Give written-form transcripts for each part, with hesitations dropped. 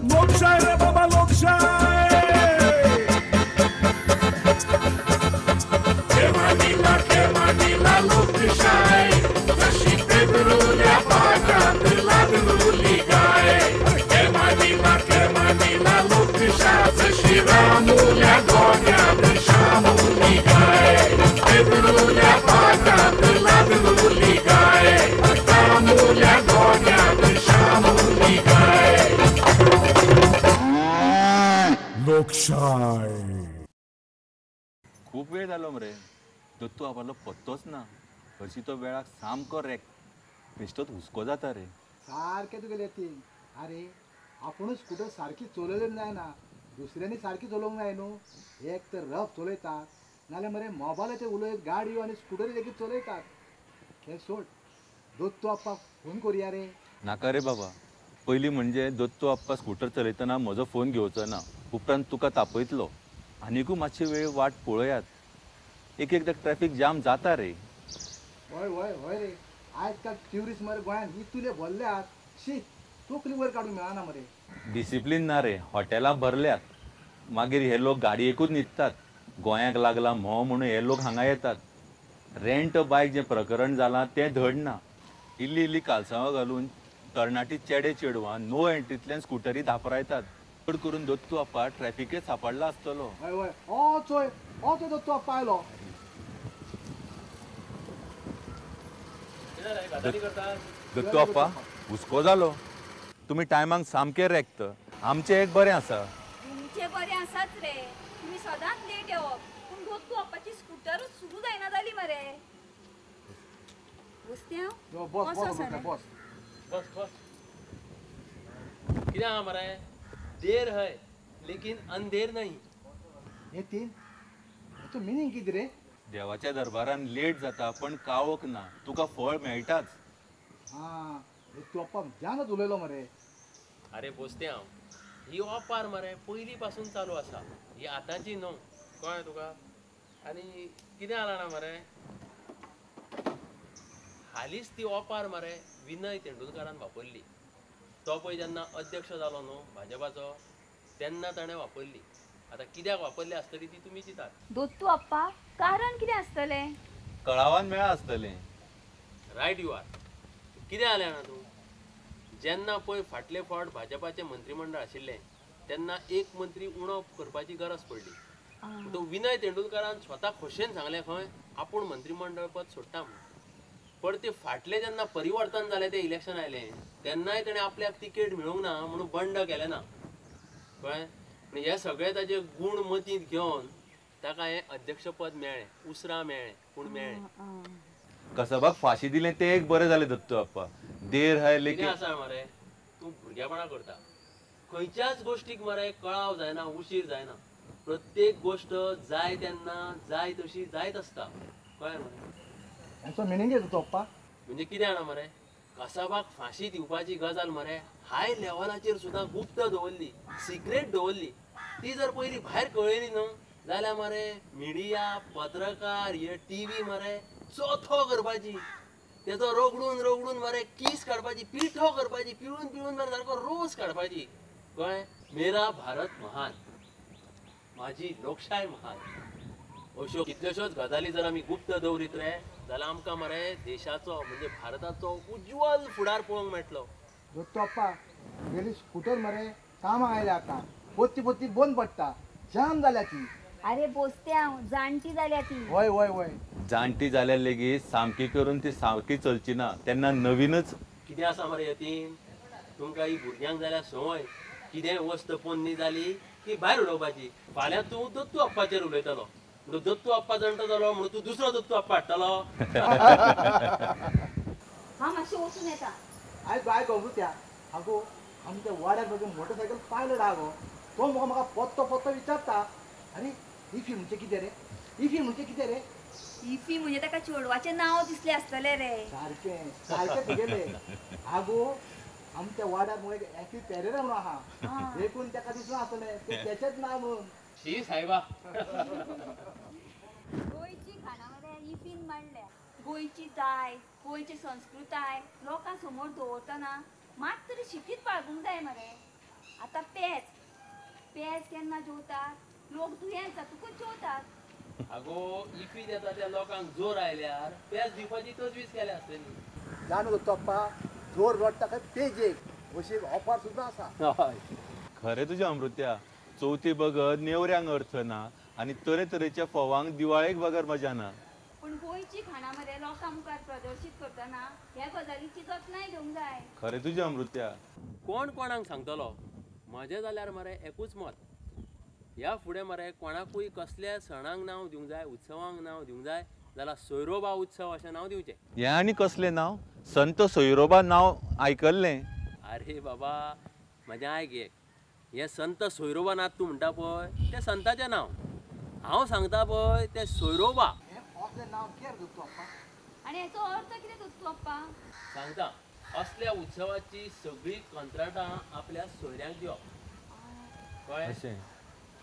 लोकशाय रे बाबा लोकशाय. खेमानीला खेमानीला लोकशाय, जशी पेदरुल्या पाटात लादरुली गाय. खेमानीला खेमानीला लोकशाय, जशी रामुल्या गोट्यात शामुली गाय. पेदरुल्या पाटात लादरुली गाय, रामुल्या गोट्यात शामुली गाय. लोकशाय. खूप वेळ जालो मरे, दत्तू आपालो पत्तोच ना. हरशी तो वेळाक सामको रेक, बेश्टोच हुस्को जाता रे. सारकें तुगेलें ती. आरे आपुणूच स्कुटर सारकी चलयली जायना, दुसऱ्यांनी सारकी चलोवंक जाय न्हू. एक तर रफ चलयतात, नाल्यार मरे मोबायलाचेर उलयत गाडयो आनी स्कुटरी लेगीत चलयतात. हें सोड, दत्तू आप्पाक फोन करुया रे. नाका रे बाबा, पयलीं म्हणजे दत्तू आप्पा स्कुटर चलयतना म्हजो फोन घेवचो ना, उपरांत तुका तापयतलो. आनीकूय मातशी वेळ वाट पळयात, एक एकदां ट्रॅफिक जाम जाता रे. हय हय हय रे, आयज काल ट्युरिस्ट मरे गोंयांत इतले भरल्यात, शी तकली वयर काडूंक मेळना मरे. डिसिप्लीन ना रे, हॉटेलां भरल्यात, मागीर हे लोक गाडयेकूच न्हिदतात. गोंयाक लागला म्होंव म्हणून हे लोक हांगा येतात. रेंट बायक जें प्रकरण जालां तें धड ना. इल्ली इल्ली कालसांवां घालून तरणाटी चेडे चेडवां नो एंट्रींतल्यान स्कुटरी धापरायतात. चड करून दत्तू आप्पा ट्रॅफिकेत सांपडला आसतलो. हय हय, ओ चोय ओ चोय दत्तू आप्पा आयलो. दत्तू आप्पा हुस्को जालो, तुमी टायमाक सामके रेक्त. आमचें एक बरें आसा. तुमचें बरें आसाच रे, तुमी सदांच लेट येवप. पूण दत्तू आप्पाची स्कुटरूच सुरू जायना जाली मरे. बसत्या बस बस बस बस बस. कितें आहा मरे, देर है लेकिन अंधेर नहीं. हे तीन हेचो मिनींग कितें रे? देवाच्या दरबारान लेट जाता पण कावक ना, तुका फळ मेळटाच. हां, दत्तू आप्पा जानच उलयलो मरे. अरे बोसते हांव, ही ओपार मरे पयलीं पासून चालू आसा, ही आतांची न्हू, कळ्ळें तुका? आनी कितें जालां ना मरे, हालींच ती ओपार मरे विनय तेंडुलकारान वापरली. तो पळय जेन्ना अध्यक्ष जालो न्हू भाजपाचो, तेन्ना ताणें वापरली. आतां कित्याक वापरली आसतली ती तुमी चिंतात. दत्तू आप्पा कारण कितें आसतलें? कळावान मेळा आसतलें. Right you are. कितें जालें जाणा तूं, जेन्ना पळय फाटले फावट भाजपाचें मंत्रीमंडळ आशिल्लें तेन्ना एक मंत्री उणो करपाची गरज पडली. तो विनय तेंडुलकारान स्वता खोशयेन सांगलें खंय आपूण मंत्रीमंडळ पद सोडटा म्हणून. पण ते फाटलें जेन्ना परिवर्तन जालें, तें इलेक्शन आयलें तेन्नाय तेणें आपल्याक तिकेट मेळूंक ना म्हणून बंड केलें ना, कळ्ळें? हे सगळे ताजे गूण मतींत घेवन ताका हें अध्यक्षपद मेळ्ळें, उसरां मेळ्ळें, पूण मेळ्ळें. कसबाक फाशी दिलें तें एक बरें जालें दत्तू आप्पा. देर है लेकिन कितें आसा मरे, तूं भुरगेपणां करता. खंयच्याच गोश्टीक मरे कळाव जायना, उशीर जायना. प्रत्येक गोश्ट जाय तेन्ना जाय तशी जायत आसता, कळ्ळें मरे? हेचो मिनींग कितें दत्तू आप्पा? म्हणजे कितें जाणा मरे, कसाबाक फांशी दिवपाची गजाल मरे हाय लेवलाचेर सुद्दां गुप्त दवरली, सिक्रेट दवरली. ती जर पयलीं भायर कळयली न्हू जाल्यार मरे मिडिया, पत्रकार, हे टीव्ही मरे चोथो करपाची, तेजो रगडून रगडून मरे कीस काडपाची, पिठो करपाची, पिळून पिळून मरे सारको रोस काडपाची, कळ्ळें? मेरा भारत महान, माझी लोकशाय महान, अश्यो कितल्योश्योच गजाली जर आमी गुप्त दवरीत रे जाल्यार आमकां मरे देशाचो म्हणजे भारताचो उज्ज्वल फुडार पळोवंक मेळटलो. दत्तू आप्पा तुगेली स्कुटर मरे कामाक आयल्या आतां, पोत्ती पोत्ती बंद पडटा, जाम जाल्या ती. अरे बोसते हांव, जाणटी जाल्या ती. हय हय हय, जाणटी जाल्यार लेगीत सामकी करून ती सामकी चलची ना, तेन्ना नवीनच. कितें आसा मरे यतीन, तुमकां ही भुरग्यांक जाल्यार संवय, कितेंय वस्त पोन्नी जाली की भायर उडोवपाची. फाल्यां तूं दत्तू आप्पाचेर उलयतलो, म्हणून दत्तू आप्पा जाणटो जालो म्हणून तूं दुसरो दत्तू आप्पा हाडटलो. हांव मातशें वचून येता. आयक आयक अमृत्या, आगो आमच्या वाड्यार म्हजो मोटरसायकल पायलट आहा गो, तो म्हाका म्हाका पत्तो पत्तो विचारता, आरे इफी म्हणजे कितें रे, इफी म्हणजे कितें रे? इफी म्हणजे ताका चेडवाचें नांव दिसलें आसतलें रे. सारकें सारकें तुगेलें. आगो आमच्या वाड्यार मुगे एफी पेरेरा म्हणून आहा, देखून ताका दिसलां आसतलें तें तेचेंच नांव म्हणून. शी साहेबा, गोंयची खाणां मरे इफीन मांडल्या. गोंयची दायज, गोंयची संस्कृताय लोकां समोर दवरतना मात तरी शितीत बाळगूंक जाय मरे. आतां पेज पेज केन्ना जेवतात लोक दुयेंत जातकूच जेवतात. आगो इफी दिता त्या लोकांक जोर आयल्यार पेज दिवपाची तजवीज केल्या आसतली. जाणू दत्तू जोर रडटा खंय पेज एक अशी ऑफर सुद्दां आसा. हय खरें तुजें अमृत्या, चवथी बगर नेवऱ्यांक अर्थ ना आनी तरेतरेच्या फोवांक दिवाळेक बगर मजा ना. पूण गोंयची खाणां मरे लोकां मुखार प्रदर्शीत करतना ह्या गजालीची जतनाय घेवंक जाय. खरें तुजें अमृत्या. कोण कोणाक सांगतलो? म्हजें जाल्यार मरे एकूच मत, ह्या फुडें मरे कोणाकूय कसल्या सणांक नांव दिवंक जाय, उत्सवांक नांव दिवंक जाय जाल्यार सोयरोबा उत्सव अशें नांव दिवचें. हें आनी कसलें नांव? संत सोयरोबा नांव आयकल्लें. अरे बाबा म्हजें आयक एक, हें संत सोयरोबा नाथ तूं म्हणटा पळय तें संताचें नांव, हांव सांगता पळय तें सोयरोबा. नांव कितें दत्तू अप्पा? आनी हेचो अर्थ कितें दत्तू अप्पा? सांगता, असल्या उत्सवाची सगळीं कंत्राटां आपल्या सोयऱ्यांक दिवप, कळ्ळें?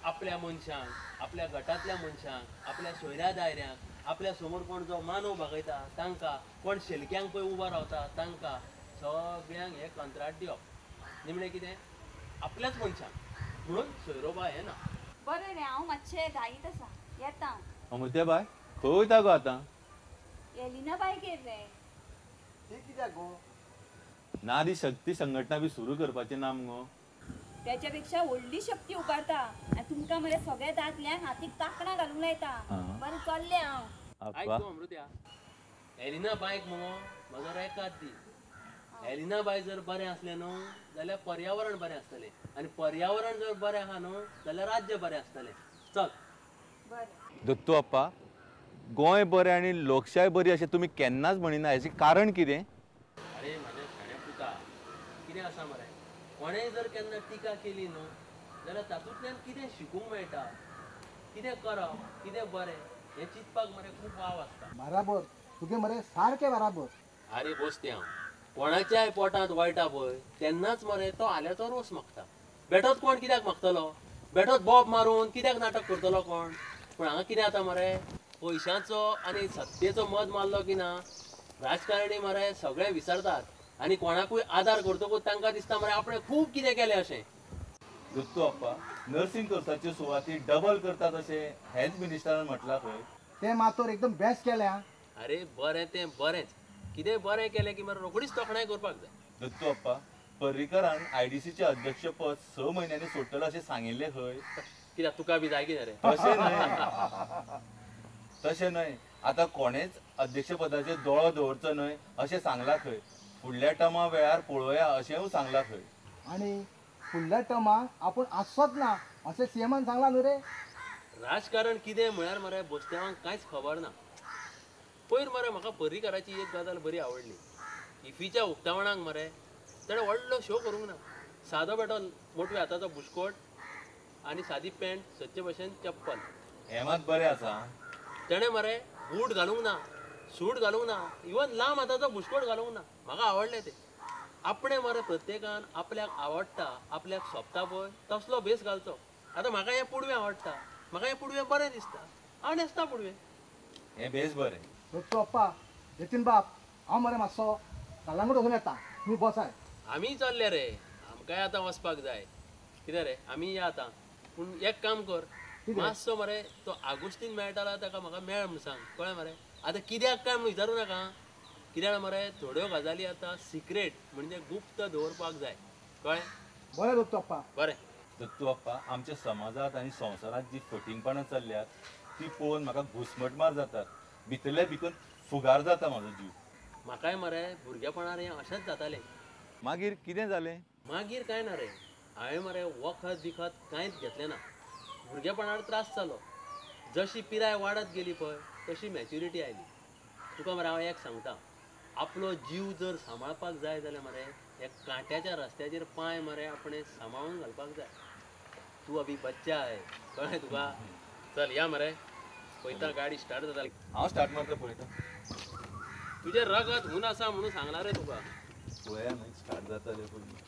आपल्या मनशांक, आपल्या गटांतल्या मनशांक, आपल्या सोयऱ्या दायऱ्यांक, आपल्या समोर कोण जो मानव भागयता तांकां, कोण शेलक्यांक पळय उबो रावता तांकां, सगळ्यांक हें कंत्राट दिवप. निमणें कितें? आपल्याच मनशांक, म्हणून सोयरोबा हें ना. बरें रे, हांव मातशें घाईत आसा, येता. अमृत्या बाय खंय वयता गो आतां? एलिना बायगेर रे. ती कित्याक गो? नारी शक्ती संघटना बी सुरू करपाचें ना मुगो? त्याच्या पेक्षा व्हडली शक्ती उबारता आनी तुमकां मरे सगळ्या दादल्यांक हातीक कांकणां घालूंक लायता. बरें चल्लें हांव. आयक तूं अमृत्या, एलिना बायक मुगो म्हजो रेकाद दी. एलिना बाय जर बरें आसलें न्हू जाल्यार पर्यावरण बरें आसतलें, आनी पर्यावरण जर बरें आहा न्हू जाल्यार राज्य बरें आसतलें. चल बरें. दत्तू अप्पा, गोंय बरें आनी लोकशाय बरी अशें तुमी केन्नाच म्हणिना, हेचें कारण कितें? अरे म्हाज्या शाण्या पुता, कितें आसा मरे, कोणेंय जर केन्ना टिका केली न्हू जाल्यार तातूंतल्यान कितें शिकूंक मेळटा, कितें करप, कितें बरें हें चिंतपाक मरे खूब वाव आसता. बराबर तुगे मरे सारकें बराबर. आरे बोसते हांव, कोणाच्याय पोटांत वळटा पळय तेन्नाच मरे तो आल्याचो रोस मागता. बेठोच कोण कित्याक मागतलो? बेठोच बोब मारून कित्याक नाटक करतलो कोण? पूण हांगा कितें जाता मरे, पयशांचो आनी सत्तेचो मद मारलो की ना राजकारणी मरे सगळे विसरतात आनी कोणाकूय आदार करतकूच तांकां दिसता मरे आपणें खूब कितें केलें अशें. दत्तू अप्पा, नर्सिंग कोर्साच्यो सुवाती डबल करतात अशें हेल्थ मिनिस्टरान म्हटलां खंय. तें मातोर एकदम बेस्ट केलें. अरे बरें तें बरेंच, कितें बरें केलें की मरे रोखडीच तोखणाय करपाक जाय. दत्तू अप्पा, पर्रीकरान आयडीसीचें अध्यक्षपद 6 म्हयन्यांनी सोडटलो अशें सांगिल्लें खंय. कित्याक तुका बी जाय कितें रे? तशें न्हय, तशें न्हय, आतां कोणेच अध्यक्षपदाचेर दोळो दवरचो न्हय अशें सांगलां खंय. फुडल्या टर्मा वेळार पळोवया अशेंय सांगलां खंय. आनी फुडल्या टर्माक आपूण आसचोच ना अशें सीएमान सांगलां न्हू रे. राजकारण कितें म्हळ्यार मरे बोस्त्यांवांक कांयच खबर ना. पयर मरे म्हाका पर्रीकाराची एक गजाल बरी आवडली. इफीच्या उक्तावणाक मरे ताणें व्हडलो शो करूंक ना. सादो बेटो मोटव्या हाताचो बुशकोट आनी सादी पॅन्ट, सदचे भशेन चप्पल. हें मात बरें आसा. तेणें मरे बूट घालूंक ना, सूट घालूंक ना, इवन लांब हाताचो बुशकोट घालूंक ना. म्हाका आवडलें तें. आपणें मरे प्रत्येकान आपल्याक आवडटा, आपल्याक सोबता पळय तसलो भेस घालचो. आतां म्हाका हें पुडवें आवडटा, म्हाका हें पुडवें बरें दिसता, हांव न्हेसता पुडवें. हें भेस बरें. दत्तू अप्पा, जतीन बाब, हांव मरे मातसो कलंगूट वचून येता, तुमी बसाय. आमी चल्ले रे, आमकांय आतां वचपाक जाय. कितें रे, आमी या आतां. पूण एक काम कर, मातसो मरे तो आगुस्तीन मेळटालो ताका म्हाका मेळ म्हूण सांग, कळ्ळें मरे? आतां कित्याक काय म्हूण विचारूं नाका. कित्याक मरे थोड्यो गजाली आतां सिक्रेट म्हणजे गुप्त दवरपाक जाय, कळ्ळें? बरें दत्तू अप्पा, बरें. दत्तू अप्पा, आमच्या समाजांत आनी संवसारांत जी फटींगपणां चल्ल्यात ती पळोवन म्हाका घुस्मटमार जातात, भितरले भितर फुगार जाता म्हाजो जीव. म्हाकाय मरे भुरगेपणार हें अशेंच जातालें. मागीर कितें जालें? मागीर कांय ना रे, हांवें मरे वखद बिखद कांयच घेतलें ना. भुरगेपणार त्रास जालो. जशी पिराय वाडत गेली पळय तशी मॅच्युरिटी आयली. तुका मरे हांव एक सांगता, आपलो जीव जर सांबाळपाक जाय जाल्यार मरे ह्या कांट्याच्या रस्त्याचेर पांय मरे आपणें सांबाळून घालपाक जाय. तूं अभी बच्चा आहे, कळ्ळें तुका? चल या मरे, पळयता गाडी स्टार्ट जाता. हांव स्टार्ट मारता पळयता. तुजें रगत हून आसा म्हणून सांगलां रे तुका. पळया न्हय स्टार्ट जाता रे पयलीं.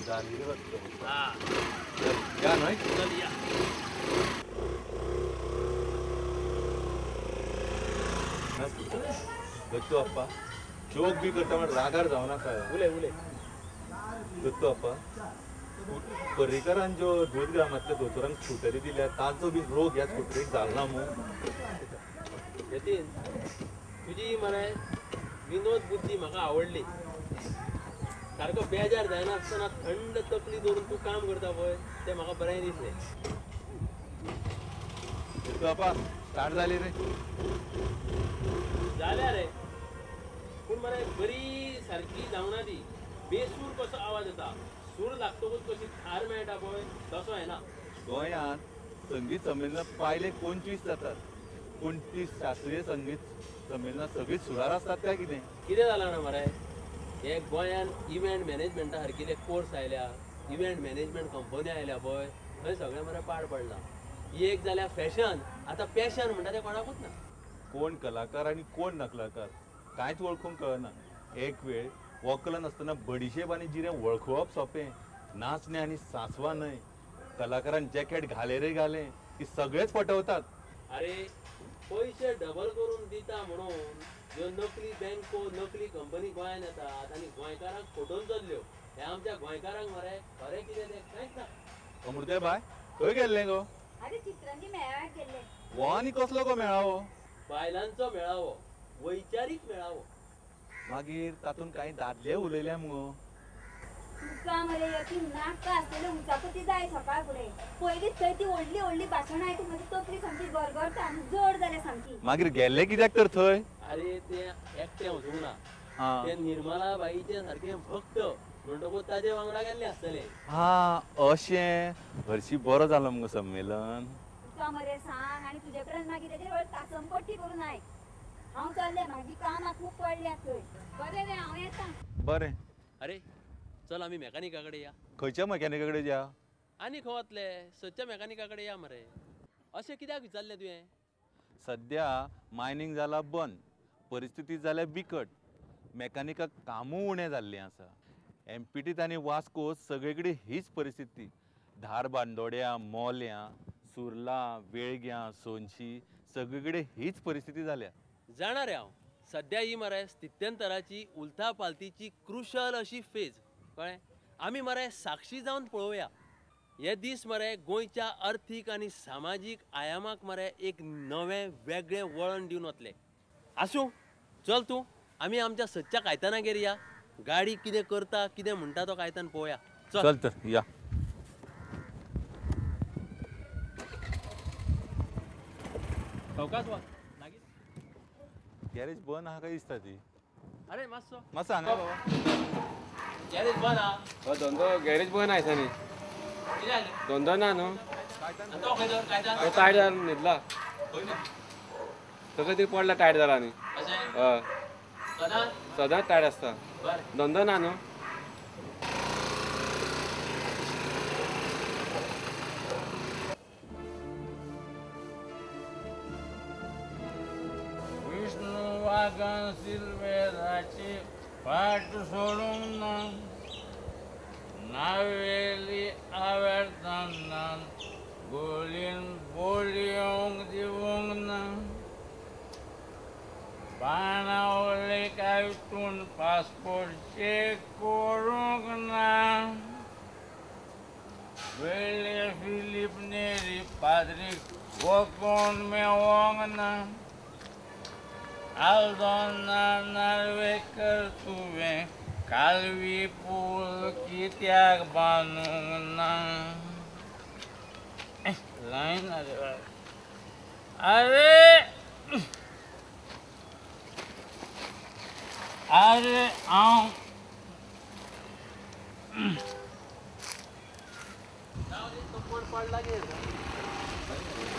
जाली रे वाटतं. हां या न्हय, चल या. दत्तू अप्पा, जोक बी करता म्हण रागार जावं नाका. उलय उलय. दत्तू आपा, पर्रीकरान ज्यो दूदग्रामांतल्या दोतोरांक स्कुटरी दिल्या ताचो बी रोग ह्या स्कुटरीक जाल ना मू? यतीन, तुजी मरे विनोद बुद्धी म्हाका आवडली. सारको बेजार जायनासतना थंड तकली दवरून तूं काम करता पळय, तें म्हाका बरें दिसलें. दत्तू आपा, स्टार्ट जाली रे? जाल्या रे, पूण मरे बरी सारकी जावना ती. बेसूर कसो आवाज येता, सूर लागतकूच कशी थार मेळटा पळय तसो येना. गोंयांत संगीत संमेलनां पायले 25 जातात, पूण ती शास्त्रीय संगीत संमेलनां सगळीं सुरार आसतात काय कितें? कितें जालां ना मरे, हे गोंयांत इव्हेंट मॅनेजमेंटा सारकिले कोर्स आयल्या, इव्हेंट मॅनेजमेंट कंपनी आयल्या पळय, थंय सगळें मरे पाड पडलां. ही एक जाल्या फॅशन, आतां पॅशन म्हणटा तें कोणाकूच ना. कोण कलाकार आनी कोण नकलाकार कांयच वळखूंक कळना. एक वेळ वकल नासतना बडिशेप आनी जिरें वळखुवप सोंपें, नाचणें आनी सांसवां न्हय. कलाकारान जॅकेट घाले रे घालें की सगळेच फटवतात. अरे पयशे डबल करून दिता म्हणून ह्यो नकली बँको, नकली कंपनी गोंयांत येतात आनी गोंयकारांक फटोवन चल्ल्यो. हे आमच्या गोंयकारांक मरे खरें कितें तें कांयच ना. अमृते बाय, खंय गेल्लें गो? अरे चित्रंगी मेळाव्याक गेल्ले. हो आनी कसलो गो मेळावो? बायलांचो मेळावो, वैचारीक मेळावो. मागीर तातूंत कांय दादले उलयले मुगो? तुका मरे यकीन नाका आसलेले उचापती जाय सकाळ फुडें. पयलींच थंय ती व्हडली व्हडली भाशणां आयकून म्हजी तकली सामकी गरगरता आनी जड जाल्या सामकी. मागीर गेल्ले कित्याक तर थंय? अरे ते एकटें वचूंक ना, ते निर्मला बाईचे सारके भक्त म्हणटकूच ताजे वांगडा गेल्ले आसतले. हा अशें, हरशी बरो जालो मुगो संमेलन. तुका मरे सांग आनी तुजे कडेन मागीर तेजेर तासमपट्टी करून आयक. हांव चल्लें, म्हाजी कामां खूब पडल्यात थंय. बरें रे, हांव येता. बरें. अरे चल आमी मॅकानिका कडेन या. खंयच्या मॅकॅनिका कडेन या? आनी खंय वतले, सदच्या मॅकानिका कडेन या मरे. अशें कित्याक विचारलें तुवें? सद्या मायनींग जाला बंद, परिस्थिती जाल्या बिकट, मॅकानिकाक कामूय उणें जाल्लें आसा. एमपीटींत आनी वास्को सगळे कडेन हीच परिस्थिती. धारबांदोड्या, मोल्यां, सुर्ला, वेळग्यां, सोनशी सगळे कडेन हीच परिस्थिती जाल्या. जाणा रे हांव, सद्या ही मरे स्थित्यंतराची उलथा पालतीची क्रुशल अशी फेज, कळ्ळें? आमी मरे साक्षी जावन पळोवया. हे दीस मरे गोंयच्या अर्थीक आनी सामाजीक आयामाक मरे एक नवें वेगळें वळण दिवन वतले. आसूं, चल तूं, आमी आमच्या सदच्या कायतानागेर या. गाडी कितें करता कितें म्हणटा तो कायतान पळोवया. चल तर या. सवकास वा. गॅरेज बंद आहा काय दिसता ती? अरे मातसो मातसो हांगा बाबा, गॅरेज बंद आहा. हो धंदो गॅरेज बंद आहा दिसांनी. धंदो ना न्हू, तो खंय तर कायतान? तो टायट जाला, न्हिदला. तो खंय तरी पडला, टायट जाला न्ही. हय, सदांच टायट आसता. धंदो ना न्हू. विष्णू सिल्वेराची फाट सोडूंक ना, नावेली आवर्तना गोळीन बोलयोंक दिवंक ना, बाणावले कायतून पासपोर्ट चेक करूंक ना, वेळे फिलीप नेरी पाद्रीक वकोवन मेवोंक ना, आल्दोना नार्वेकर तुवें कालवी पूल कित्याक बांदूंक ना. लायन अरे अरे अरे हांव कोण पडला कितें?